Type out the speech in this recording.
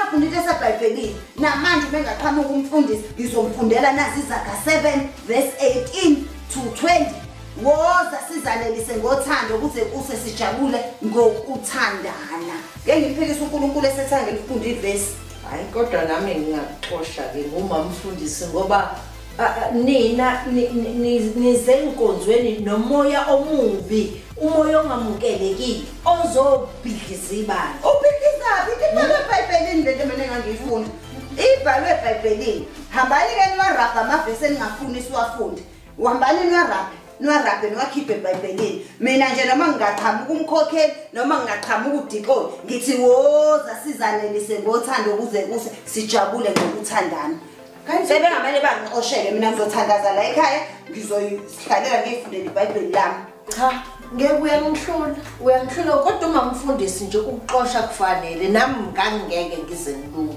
Ngafunda into eseBhayibhelini. Namanje uma engaqhamuka umfundisi ngizomfundela nazi iZaga 7 verse 18 to 20. Woza sizanelise ngothando kuze kuse sijabule ngokuthandana. Ngeke ngimphikise uNkulunkulu esethanga ngilifunde ivesi. Hayi kodwa nami ngingakuxosha-ke ngumamfundisi ngoba nina nize enkonzweni nomoya omubi, umoya ongamukelekile ozobhidliza ibandla. Ubhidlizaphi? Into ibhalwe eBhayibhelini lento mina engangiyifunda. Ibhalwe eBhayibhelini. Hambani-ke niwarabhe amavesi eningafuni siwafunde. Uhambani niwarabhe, niwarabhe niwakhiphe eBhayibhelini. Mina nje noma ngingaqhamuka umkhokheli noma ngingaqhamuka udikoni ngithi woza sizanelise ngothando kuze kuse sijabule ngokuthandana. Sebengamane bangixoshele mina ngizothandaza la ekhaya ngizoyihlalela ngiyifundele iBhayibheli lami. Cha, ngeke uyangihlula, uyangihlula kodwa uma mfundisi nje ukuxosha kufanele nami ngangingeke ngize ngilunge.